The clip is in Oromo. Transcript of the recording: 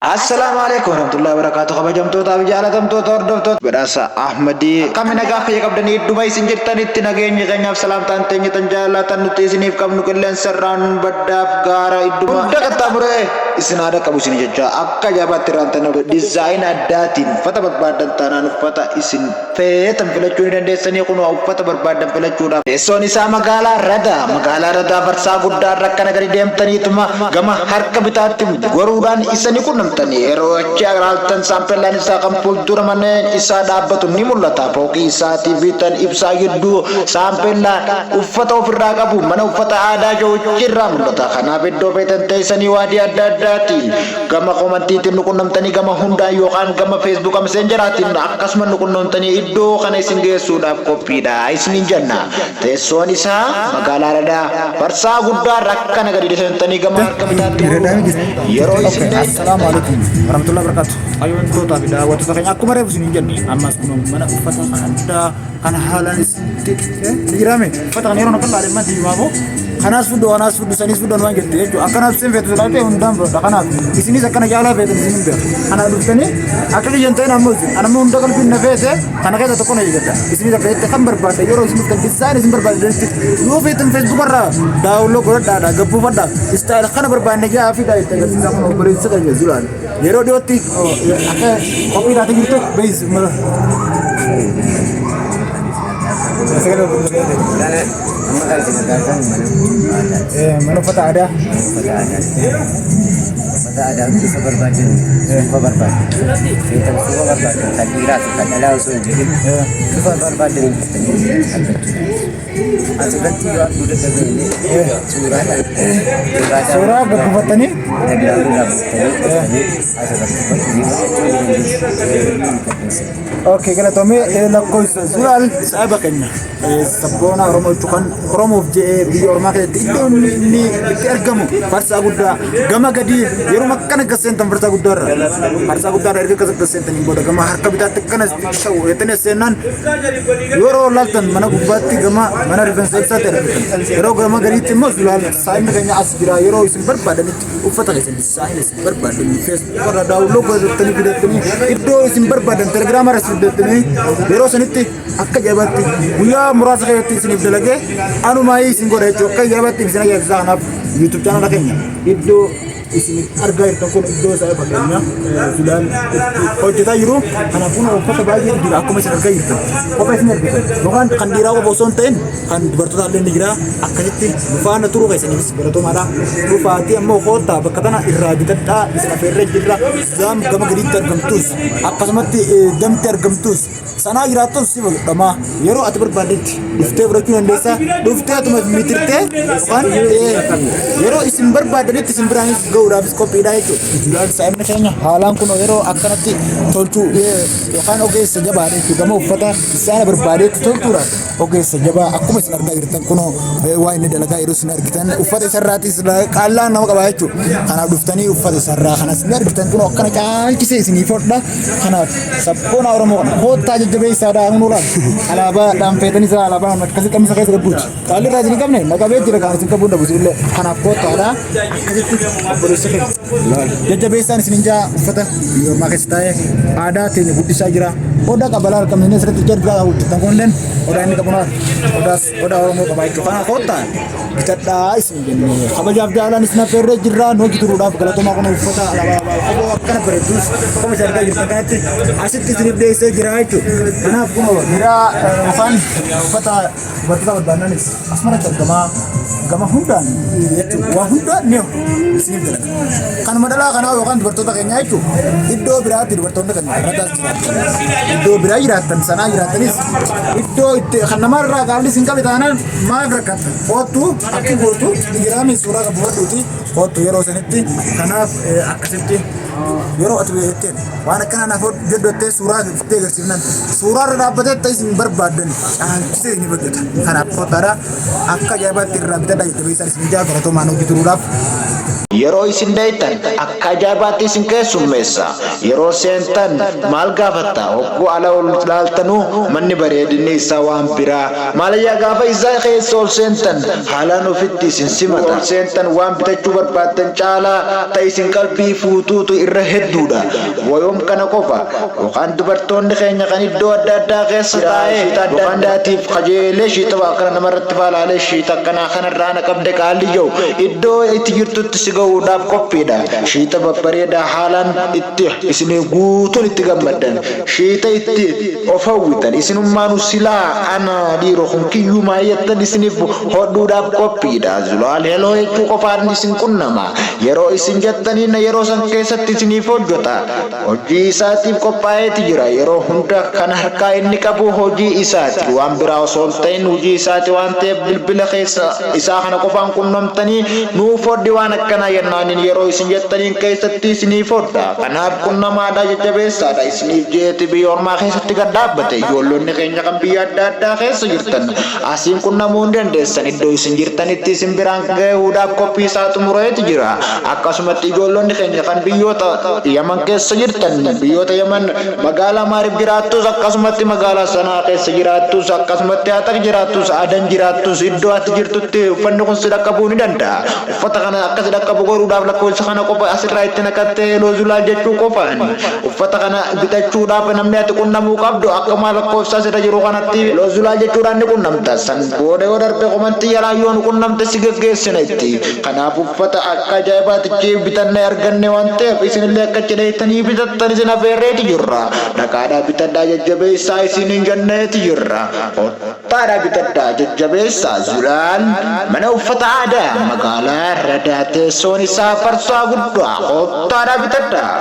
Assalaamu alaikum warahmatullahi wabarakatuh. Kabajamtootaa fi jaalatamtoota hordoftoota Badhaasa Ahmadii, akkami nagaa fayya qabdanii? Idduma isin jirtanitti nageenyi keenyaaf salaamtaan teenya tan jaalatan nuti isiniif qabnu qilleensa irraan baddaaf gaara idduma hunda qaxxaamuree isin haadha qabu isin jecha akka ajaa'ibaatti irraan tan design addaatiin uffata barbaadan taanaan uffata isin feetan filachuu ni dandeessanii. Kunoo uffata barbaadan filachuudhaaf teessoon isaa magaalaa Radaa, magaalaa Radaa Farsaa guddaa irra akkana gadi deemtaniituma gama harka bitaatti goruudhaan isa ni qunnamtanii. Yeroo achi ilaaltan saampellaan isaa kan fuuldura manneen isaa dhaabbatu ni mul'ata. Fooqii isaatii fi tan ibsaa gidduu saampellaa uffata ofirraa qabu mana uffata aadaa jiru irraa mul'ata. Kanaaf iddoo feetan teessanii waadii adda addaati gama komantiitiin nu qunnamtanii, gama hundaan yookaan gama Facebooka Messengeraatiin akkasuma nu qunnamtanii iddoo kana isin geessuudhaaf qophiidha isiniin jenna. Teessoon isaa magaalaa Radaa Farsaa guddaa rakkana gadi deemtanii gama harka bitaatti goruudhaan yeroo isin Assalaamu alaikum warahmatullahi wabarakatuh. Hayyoontoota fi daawwattoota keenya, akkuma reefu isin hin jenne, ammas kun mana uffata kan addaa kan haalaan isinitti ni jiraame. Uffata kana yeroo akka laaleen manti himamu kanaas fudhu, kanaas fudhu, saniis fudhu waan jette jechuudha. Akkanaaf isin feetu sodaatee hundaan fudhadha. Kanaaf isinis akkana caalaa feetan isin hin beeku. Kanaaf dhuftanii akka kiyyan ta'in ammoo isin anammoo hunda qalbiin na feete kana keessa tokko na eeggadha. Isinis akka jette kan barbaadde yeroo isin dhuftan design isin barbaadanitti yoo feetan Facebook irraa download godhadhaadha gabbuufadha. Style kana barbaadne jaa fi itti agarsiisaa kun obboleessa keenya Zulaan. Yeroo dhiyootti akka qophii taatee jirtu beeyis. Mana uffata aadaa. Uffata aadaa bifa barbaadan, suufa barbaadan, feetan suufa barbaadan, kan dhiiraa fi kan dhalaa osoo hin jedhin bifa barbaadan bittanii argachuu dandeessu. Asirratti yoo arguu dadhabne illee suuraadhaan Suuraa gabbuufattanii Telegiraamii bittanii dhuftanii asirratti uffata ni dandeessu. Okay, galatoomee. Lakkoofsa Zulaal saaba keenya sabboona Oromoo jechuun kan Oromoof jedhee biyya Oromaa keessatti iddoo inni itti argamu Farsaa guddaa gama gadii yeroo akkana gasseentan Farsaa guddaa irra, Farsaa guddaa irra erga akkas gasseentaniin booda gama harka bitaatti akkana sha'u jettanii seennaan yeroo laaltan mana gubbaatti gama mana rifeensa ibsaatti argitan. Yeroo gama gadiitti immoo Zulaal saayinni keenya as jira. Yeroo isin barbaadanitti uffata keessan design isin barbaadan Facebook irra download godhattanii fidattanii iddoo isin barbaadan Telegiraama irra fidattanii yeroo sanitti akka jabaatti guyyaa muraasa keessatti isiniif dalagee anumaayii isin godha jechuudha. Akka jabaatti isin ajaa'ibsiisa. Kanaaf YouTube channel keenya iddoo isin argaa jirtan kun iddoo isaa fakkeenya Zulaal itti hojjetaa jiru. Kanaaf kun uffata baay'ee jira. Akkuma isin argaa jirtan kophee isin argitan yookaan kan dhiiraa qofa osoo hin ta'in kan dubartootaa illee ni jira. Akkasitti faana turuu keessaniifis galatoomaadha. Dhufaatii ammoo koottaa bakka tana irraa bitadhaa isin affeerree jirra. Zaam gama gadiitti argamtus, akkasumatti damti argamtus, sanaa jiraattus si godhama. Yeroo ati barbaadetti dhuftee fudhachuu dandeessa. Dhuftee atuma mitirtee yookaan yeroo isin barbaadanitti isin biraanis ga'uudhaafis qophiidha jechuudha. Zulaal saa'imni keenya haalaan kun yeroo akkanatti tolchuu yookaan ogeessa jabaadha jechuudha. Gama uffata isaana barbaadetti tolchuudhaaf ogeessa jabaa. Akkuma isin argaa jirtan kunoo waan inni dalagaa yeroo isin argitan uffata isarraatis qaallaan nama qaba jechuudha. Kanaaf dhuftanii uffata isarraa kanas ni argitan. Kunoo akkana caalchisee isinii fodha. Kanaaf sabboona Oromoo kana koottaa jajjabeessaadhaa. Hunuudhaan alaabaa dhaan feetanii isaa alaabaa akkasii qamisa keessa gabbuuti. Qaalli irraa isin hin qabne naqabee jira kan isin qabuu dhabu illee. Kanaaf koottaadha, akkasitti obboleessa keenya jajjabeessaan isin hin jaa. Uffata biyya ormaa keessa taa'ee aadaa teenya guddisaa jira. Odaa qabalaa harkamne asirratti jargaa hojjetan kunilleen odaa inni qabu odaas odaa Oromoo qaba jechuudha. Kanaaf koottaa bitadhaa isin jenne. Kabajaaf jaalaan isin affeerree jirra nu hojii turuudhaaf galatoomaa. Kun uffata alaabaa qoboo akkana bareeddus akkuma isin argaa jirtan kanatti asitti isiniif dhiyeessee jira jechuudha. Kanaaf kun miraa yookaan uffata dubartoota barbaadnanis asumarratti argamaa gama hundaan jechuudha. Waa hundaan ni isiniif dalaga. Kanuma dhalaa kanaa yookaan dubartoota keenyaa jechuudha. Iddoo biraatti dubartoonni keenya ragaas jiraatan. Iddoo biraa jiraattan, sanaa jiraattanis, iddoo itti kan namarraa qaalli isin qabe taanaan maaf rakkatta? Koottu akki gootu jiraami suuraa qabu fudhuuti koottu yeroo sanitti. Kanaaf akkasitti yeroo ati jetteen waan akkana naaf hojjedhu jettee suuraa itti agarsiifnan suuraa irra dhaabbatee ta'e isin barbaaddan caalchisee ni hojjeta. Kanaaf koottaadha, akka ajaa'ibaatti irraa bitadhaa jajjabeessaan isin ijaa galatoomaan hojii turuudhaaf. Yeroo isin deeytan akka ajaa'ibaatti isin keessummeessa. Yeroo seentan maal gaafatta? Hogguu ala ol laaltanuu manni bareedinni isaa waan biraa. Maalayyaa gaafa isaa keessa ol seentan haalaan ofitti isin simata. Ol seentan waan bitachuu barbaaddan caalaa ta isin qalbii fuutuutu irra hedduudha. Wayoom kana qofa yookaan dubartoonni keenya kan iddoo adda addaa keessa taa'ee shiita adda addaatiif kajeelee shiita waa kana namarratti faalaalee shiita akkanaa kanarraa na qabde qaalli jiru iddoo itti jirtutti si ga'uudhaaf qophiidha. Shiita babbareedaa haalaan itti isinii guutuun itti gammaddan shiita itti of hawwitan isinummaanu silaa ana dhiiro kun kiyyuu maayyattan isiniif hodhuudhaaf qophiidha. Zulaal heloo jechuu qofaan isin qunnama. Yeroo isin jettaniin yeroo san keessatti isiniif hojjeta. Hojii isaatiif qophaa'eeti jira. Yeroo hunda kan harkaa inni qabu hojii isaati. Waan biraa osoo hin ta'in hojii isaati waan ta'eef bilbila keessa isaa kana qofaan qunnamtanii nuuf hodhi waan akkanaa jennaaniin yeroo isin jettaniin keessatti isiniif hodha. Kanaaf qunnamaadha jajjabeessaadha. Isiniif jeeti biyya ormaa keessatti gad dhaabbate. Ijoollonni keenya kan biyya adda addaa keessa jirtan asiin qunnamuu hin dandeessan. Iddoo isin jirtanitti isin biraan gahuudhaaf qophii isaa xumureeti jira. Akkasumatti ijoollonni keenya kan biyyoota Yaman keessa jirtan biyyoota Yaman magaalaa Maarib jiraattus akkasumatti magaalaa Sanaa keessa jiraattus akkasumatti Haxaq jiraattus Adan jiraattus iddoo ati jirtutti uffanni kun si dhaqqabuu ni danda'a. Uffata kana akka si dhaqqabu godhuudhaaf lakkoofsa kana qofa asirraa itti naqattee heloo Zulaal jechuu qofaan uffata kana bitachuudhaaf namni ati qunnamuu qabdu akkuma lakkoofsa asirra jiru kanatti heloo Zulaal jechuudhaan ni qunnamta. San booda yoo darbe komantii jalaa yoo nu qunnamte si geggeessina itti. Kanaaf uffata akka ajaa'ibaatichi bitannee arganne waan ta'eef isinillee akka cidheettanii bitattan isin afeerreeti jirra. Dhaqaadhaa bitadhaa jajjabeessaa isiniin jenneeti jirra. Kottaadhaa bitadhaa jajjabeessaa Zulaal mana uffata aadaa magaalaa Radaa teessoon isaa Farsaa Guddaa kottaadhaa bitadhaa.